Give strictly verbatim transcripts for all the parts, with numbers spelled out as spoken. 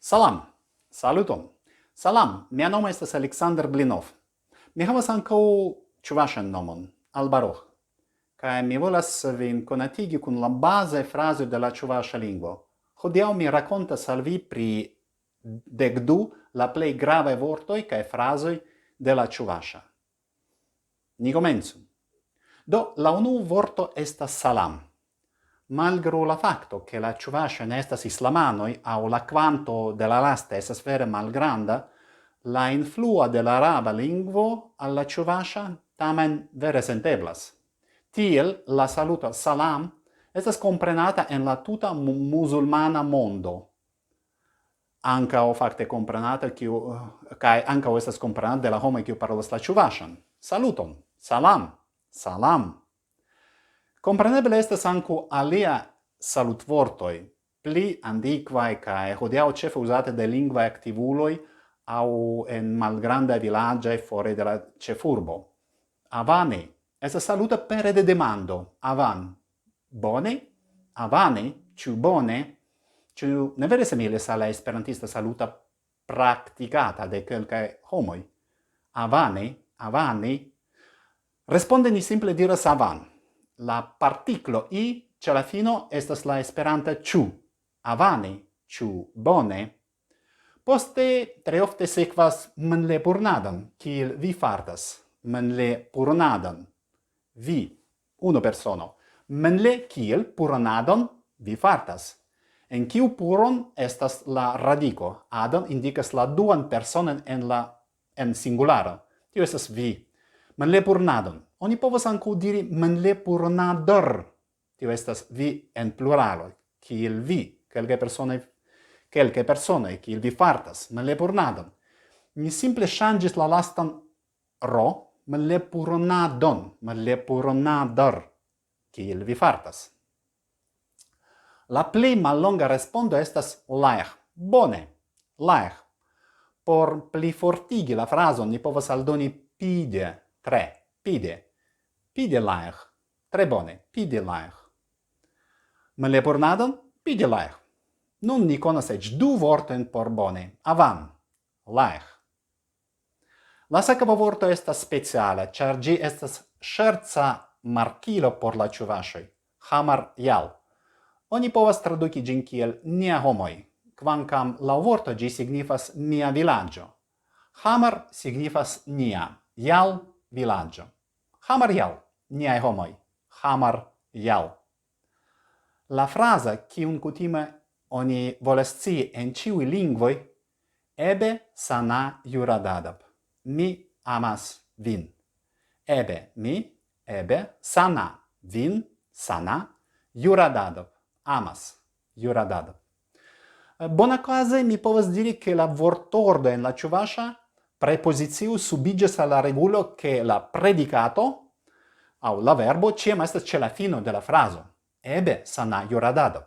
Salam! Saluton! Salam, mia nomo estas Aleksandr Blinov. Mi havas ankaŭ ĉuvaŝan nomon, Albaroh. Kaj mi volas vin konatigi kun la bazaj frazoj de la ĉuvaŝa lingvo. Hodiaŭ mi rakontas al vi pri dek du la plej gravaj vortoj kaj frazoj de la ĉuvaŝa. Ni komencu. Do, la unua vorto estas salam. Malgraŭ la fakto, ke la ĉuvaŝoj ne estas islamanoj aŭ la kvanto de la lasta estas vere malgranda, la influo de la araba lingvo al la ĉuvaŝa tamen vere senteblas. Tiel la saluto salam estas komprenata en la tuta mu-, muzulmana mondo. Ankaŭ fakte komprenata, kiu, kaj ankaŭ estas komprenata de la homoj, kiu parolas la ĉuvaŝan. Saluton! Salam! Salam! Kompreneble estas ankaŭ alia salutvortoj, pli antikvaj kaj hodiaŭ ĉefe uzate de lingvaj aktivuloj aŭ en malgrandaj vilaĝoj fore de la ĉefurbo. Avani estas saluta pere de demando. Avan. Bone? Avani? Ĉu bone? Ĉu ne vere similis al la esperantista saluta praktikata de kelkaj homoj? Avani? Avani? Responde ni simple diras avan. La partiklo i ĉe la fino estas la esperanta ĉu. Avani? Ĉu bone? Poste tre ofte sekvas menlepurnadon, kiel vi fartas. Menlepurnadon. Vi, unu persono. Menle kiel purnadon vi fartas. En kiu puron estas la radiko? Adon indikas la duan personon en la, en singulara. Tio estas vi. Menlepurnadon. Oni povas ankaŭ diri menlepurnador. Tio estas vi en pluralo, kiel vi. Kelkaj personoj, kelkaj personoj, kiel vi fartas. Menlepurnadon. Mi simple ŝanĝis la lastan ro, menlepurnadon, menlepurnador, kiel vi fartas. La plej mallonga respondo estas laeh. Bone, laeh. Por plifortigi la frazon, ni povas aldoni pide, tre, pide. Pide laeh. Tre bone, pide laeh. Menlepurnadon, pide laeh. Nun ni konas eĉ du vortojn por bone. Avan, laeh. La sekva vorto estas speciala, ĉar ĝi estas ŝerca markilo por la ĉuvaŝoj. Hamar jal. Oni povas traduki ĝin kiel nia homoj, kvankam laŭvorto ĝi signifas nia vilaĝo. Hamar signifas nia, jal vilaĝo. Hamar jal, niaj homoj. Hamar jal. La fraza, kiun kutime oni volas scii en ĉiuj lingvoj, ebe sana juradadab. Mi amas vin. Ebe mi, ebe sana vin, sana juradadab. Amas juradadab. Bonakaze mi povas diri, ke la vortordo en la ĉuvaŝa prepozicio subiĝas al la regulo, ke la predikato aŭ la verbo ĉiam estas ĉe la fino de la frazo. Ebe sana juradadab.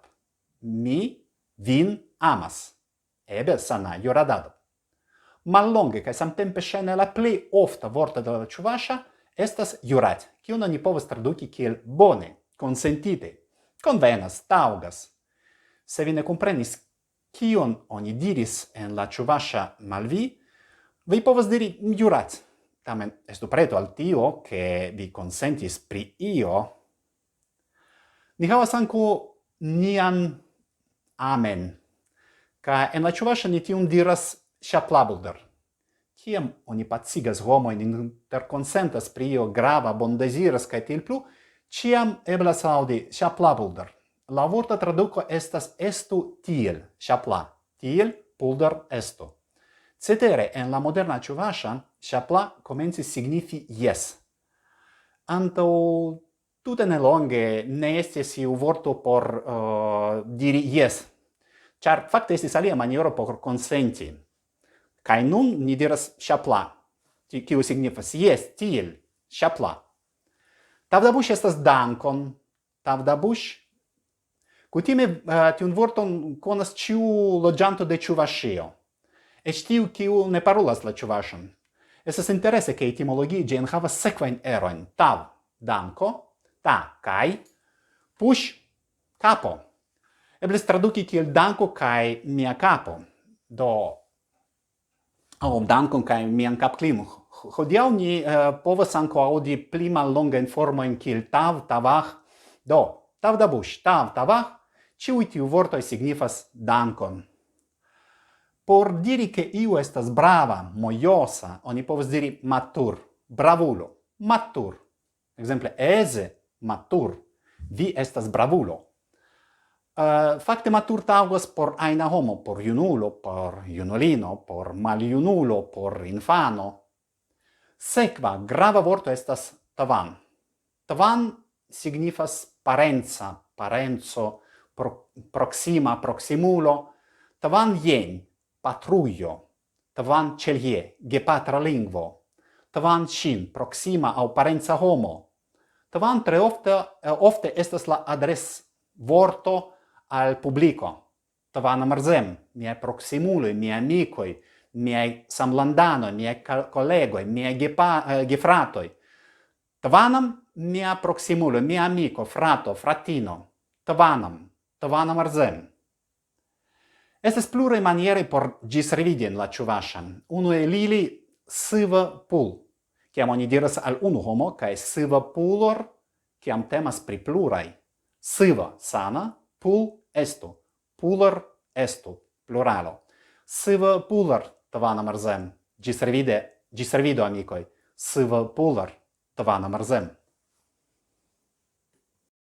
Mi vin amas. Ebe sana juradadab. Mallonge kaj samtempe ŝajne la plej ofta vorto de la ĉuvaŝa estas jurat, kiun oni povas traduki kiel bone, konsentite, konvenas, taŭgas. Se vi ne komprenis, kion oni diris en la ĉuvaŝa malvi, vi povas diri jurat. Tamen estu preto al tio, ke vi konsentis pri io. Ni havas ankaŭ nian amen. Kaj en la ĉuvaŝa ni tiun diras ŝaplabulder. Kiam oni pacigas homojn, interkonsentas pri io grava, bondeziras kaj tiel plu, ĉiam eblas aŭdi ŝaplabulder. La vorta traduko estas estu tiel, ŝapla, tiel pulder estu. Cetere, en la moderna ĉuvaŝa, ŝapla komencis signifi jes. Antaŭ tute nelonge ne estis iu vorto por, eh, diri jes, ĉar fakte estis alia maniero por konsenti. Kaj nun ni diras ŝapla, ti-, kiu signifas jes, tiel, ŝapla. Tavdabuŝ estas dankon, tavdabuŝ. Kutime, eh, tiun vorton konas ĉiu loĝanto de Ĉuvaŝio, eĉ tiu, kiu ne parolas la ĉuvaŝan. Estas interese, ke etimologie ĝi enhavas sekvajn erojn: tav, danko, ta, kaj, puŝ, kapo. Eblis traduki kiel danko kaj mia kapo. Do, oh, dankon kaj mian kapklimu. Hodiaŭ ni uh, povas ankaŭ aŭdi pli mallongajn formojn kiel tav, tavah. Do, tav da bush, tav, tavah, ĉiuj tiu vortoj signifas dankon. Por diri ke iu estas brava, mojosa, oni povas diri matur, bravulo, matur. Ekzemple, eze, matur, vi estas bravulo. Uh, fakte matur taŭgas por ajna homo, por junulo, por junulino, por maljunulo, por infano. Sekva grava vorto estas tavan. Tavan signifas parenca, parenco, pro, proksima, proksimulo. Tavan jen, patrujo. Tavan chelje, gepatra lingvo. Tavan ŝin, proksima aŭ parenca homo. Tavan tre ofte, eh, ofte estas la adres vorto al publiko. Tavan amarzem, miaj proksimuloj, miaj amikoj, miaj samlandanoj, miaj ka- kolegoj, miaj gepa- eh, gefratoj. Tavanam, mia proksimulo, mia amiko, frato, fratino. Tavanam, tavanam arzem. Estas pluraj manieroj por ĝisrevidi en la ĉuvaŝan. Unu el ili, siva pul. Kiam oni diras al unu homo, kaj siva pulor, kiam temas pri pluraj. Siva, sana, pul, estu. Pulor, estu, pluralo. Siva pulor, tavanam arzem. Ĝisrevide, ĝisrevido, amikoj. Siva pulor, tavanam arzem.